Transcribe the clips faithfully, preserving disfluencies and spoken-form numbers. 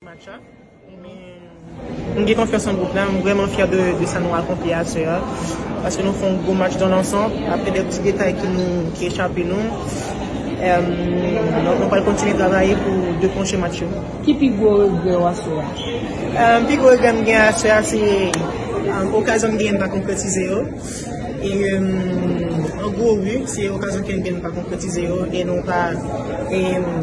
Match la. Men, m gen konfyans nan gwoup la, m vrèman fyè de, de sa nou akonpli aswè a. Paske nou fè yon gwo match dans l'ensemble, apre de ti detay ki nou, ki echape nou. Em, donk, nou pral kontinye travay pou deklanche match yo. Ki pi gwo regrè w aswè a? Em, pi gwo regrè m gen aswè a, se, em, okazyon m genyen m pa konkretize yo. E, em, an gwo, wi, se okazyon ke m genyen m pa konkretize yo, e nou pa, em,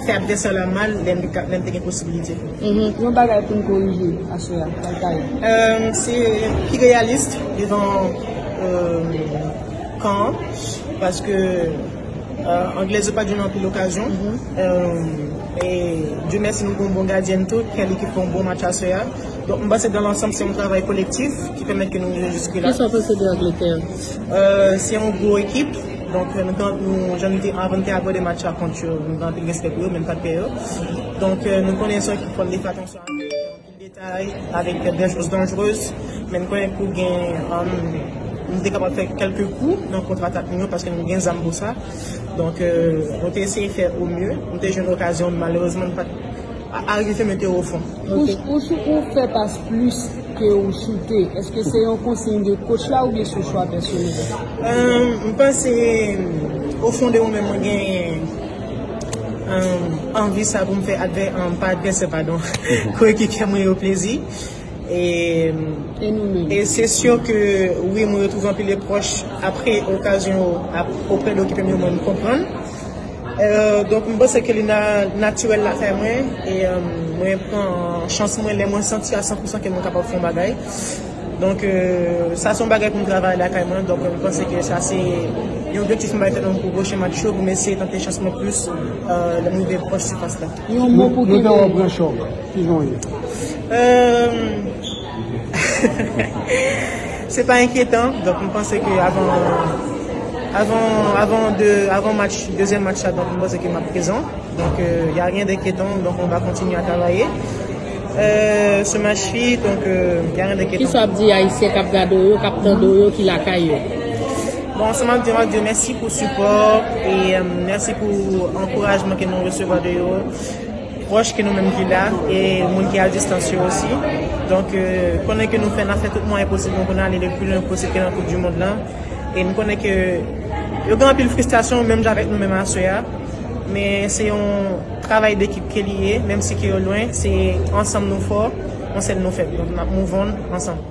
fè advèsè la mal lè m, lè m te gen posibilite. Mhm. Yon bagay pou n korije aswè a, sa l ta ye? Em, se pi reyalis devan, em, kan an, paske, em, Anglèz yo pa t jwenn anpil okazyon. Mhm. Em, e Dye mèsi, nou gen yon bon gadyèn tou, Kelly ki fè yon bon match aswè a. Donk, m panse dans l'ensemble, se yon travay kolektif ki pèmèt ke nou rive jiske la. Kisa w panse de Angletè? Em, se yon gwo ekip. Donk, nou, nou, jan nou te, anvan nou te abòde match la kont yo, nou gen anpil respè pou yo, men nou pa t pè yo. Donk, em, nou konnen se yon ekip fò n te fè atansyon avèk anpil detay, avèk dè jwèz danjrez, men nou konnen pou gen, em, nou te kapab fè kèlke kou nan kontratak nou yo, paske nou gen zam pou sa. Donk, em, nou te eseye fè o mye, nou te jwenn okazyon, malerezman, nou pa t a-, arive mete yo o fon. Ou, ou, ou fè pas plis ke ou choute. Èske se yon konsiy de coach la oubyen se chwa pèsonèl? Em, m panse, o fon de mwen menm, mwen gen, em, anvi sa pou m fè advè-, em, pa advèsè, padon, koekipye mwen yo plezi. E, e nou menm? E se si ke, wi, mwen retwouve anpil repwòch apre okazyon yo, ap-, oprè de koekipye m yo, mwen, m konprann. Euh, donk, m panse ke li na-, natirèl lakay mwen, e, euh, mwen pran chans mwen lè mwen santi a san pou san ke mwen kapab fè yon bagay. Donk, euh, sa se yon bagay pou m travay lakay mwen. Donk, m panse ke sa se yon objektif mwen bay tèt mwen pou pwochen match yo, pou m eseye tante chans mwen plis, euh, lè m rive pwòch sifas la. Yon mo pou kenbe. Nou, nou te wè w pran chòk. Kijan w ye? Euh, Se pa enkyetan. Donk, m panse ke avan, avan, avan de, avan match, dezyèm match la, donk, m panse ke m ap prezan. Donk, euh, y a rien d'inquiétant. Donk, on va continuer à travailler. Euh, ce match-ci, donk, euh, y a rien d'inquiétant. Kisa w ap di Ayisyen k ap gade w yo, k ap tande w yo, ki lakay yo? Bon, sa m ap di, m ap di yo mèsi pou sipò e, euh, mèsi pou ankourajman ke nou resevwa de yo. Pwòch ke nou menm ki la, e moun ki a distans yo osi. Donk, euh, konnen ke nou fè, n ap fè tout mwayen posib nou pou n ale le pli lwen posib ke nan Koup di Mond lan. E m konnen ke yo gen anpil fristrasyon, menm jan avèk nou menm aswè a. Men se yon travay dekip ke li ye, menm si ke yo lwen, se ansanm nou fò, yon sèl nou fèb. Donk, n ap move on ansanm.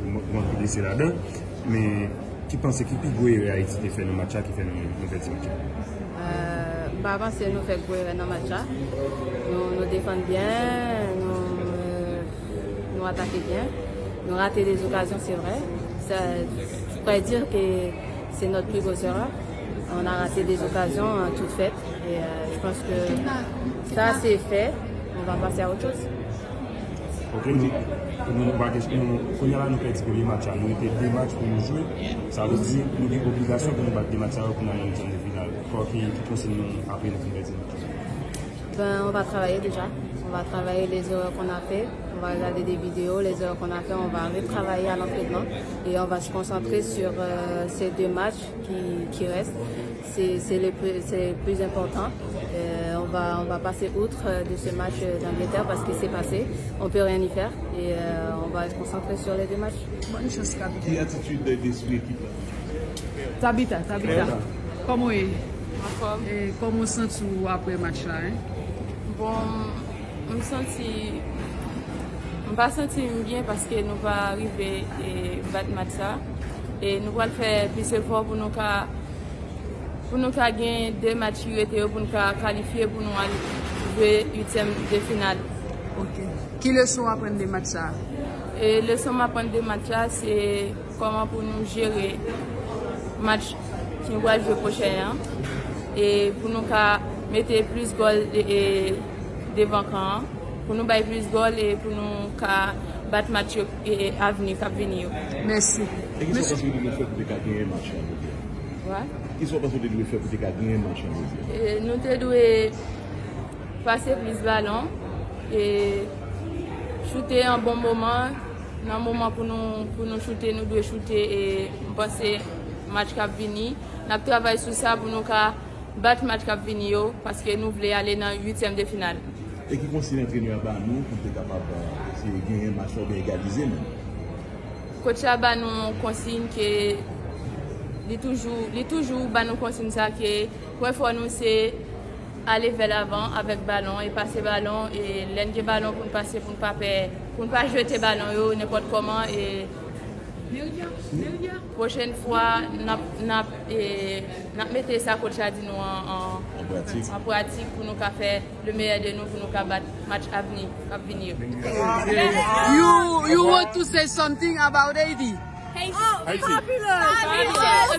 Mwen, mwen ki blese ladan, men ki panse ki pi gwo erè Ayiti te fè nan match la ki fè nou, nou pèdi match la? Euh, m pa panse nou fè gwo erè nan match la. Nou, nou defann byen, nou, euh, nou atake byen. Nou rate des occasions, c'est vrai. Ça, je pourrais dire que c'est notre plus grosse erreur. On a raté des occasions, hein, toutes faites. Et, euh, je pense que ça, c'est fait. On va passer à autre chose. Ok, nou, nou, nou pa gen, nou, kounye a la nou pèdi premye match la, nou rete de match pou nou jwe. Sa vle di, nou gen obligasyon pou nou bat de match sa yo pou nou al nan uityèm de final. Kò ki, ki konsiy nou apre nou fin pèdi match la? Ben, on va travailler déjà. On va travailler les erreurs qu'on a fait. On va regarder des vidéos, les erreurs qu'on a fait, on va retravailler à l'entraînement. Et on va se concentrer sur, euh, ces deux matchs qui, qui restent. C'est, c'est le plus, c'est le plus important. Euh, on va, on va passer outre, euh, de ce match, euh, d'Angleterre parce que c'est passé. On peut rien y faire. Et, euh, on va se concentrer sur les deux matchs. Bonne chance, capitaine. Ki atitid d'espri ekip la? Tabita, Tabita. Tabita. Kòman w ye? Anfòm. E kòman w santi w apre match la, hein? Bon, m santi, m pa santi m byen paske nou pa rive, e, bat match sa. E nou pral fè plis efò pou nou ka, pou nou ka gen de match ki rete yo, pou nou ka kalifye, pou nou al jwe uityèm de final. Ok. Ki leson w aprann de match sa? E leson m aprann de match la, se kòman pou nou jere match ki nou pral jwe pwochen an, e pou nou ka mete plis gòl, e, e, devan kan an, pou nou bay plis gòl e pou nou ka bat match yo, e, e, avni k ap vini yo. Mèsi. E kisa w panse w te dwe fè pou te ka genyen match la jodi a? Wa? Kisa w panse w te dwe fè pou te ka genyen match la jodi a? E, nou te dwe pase plis balon e choute an bon moman. Nan moman pou nou, pou nou choute, nou dwe choute, e m panse match k ap vini, n ap travay sou sa pou nou ka bat match k ap vini yo, paske nou vle ale nan uityèm de final. E ki konsiy antrenè a ba nou pou n te kapab eseye genyen match la oubyen egalize menm? Coach la ba nou konsiy ke li toujou, li toujou ba nou konsiy sa ke pwen fò nou se ale vè lavan avèk balon e pase balon e lè n gen balon pou n pase pou n pa pè, pou n pa jete balon yo nenpòt kòman e pwochèn fwa n ap, n ap, e, n ap mete sa coach la di nou an, an, an pratik pou nou ka fè le meilleur de nous pou nou ka bat match avni k ap vini yo. You you want to say something about Haiti? Haiti. Haiti. Fabulous. Fabulous.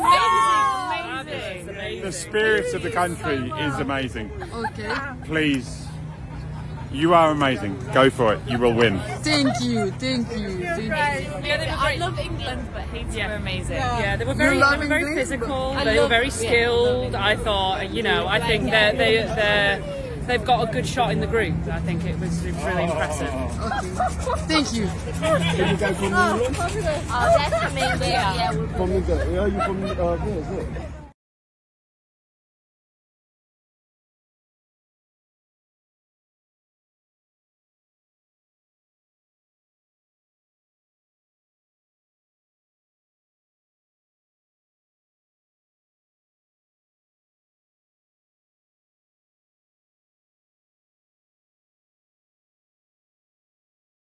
Amazing. Amazing. The spirits of the country is amazing. Okay. Please, you are amazing. Go for it. You will win. Thank you. Thank you. Thank you. Yeah, they were great. I love England, but Haiti were amazing. Yeah, they were very, love they were very England? Physical. I They were love- very yeah, skilled. love I thought, you know, I think that they they they've got a good shot in the group. I think it was really impressive. Thank you. You guys from New England? Oh, that's amazing. Yeah, we're From New England. Where are you from? Uh, where is it?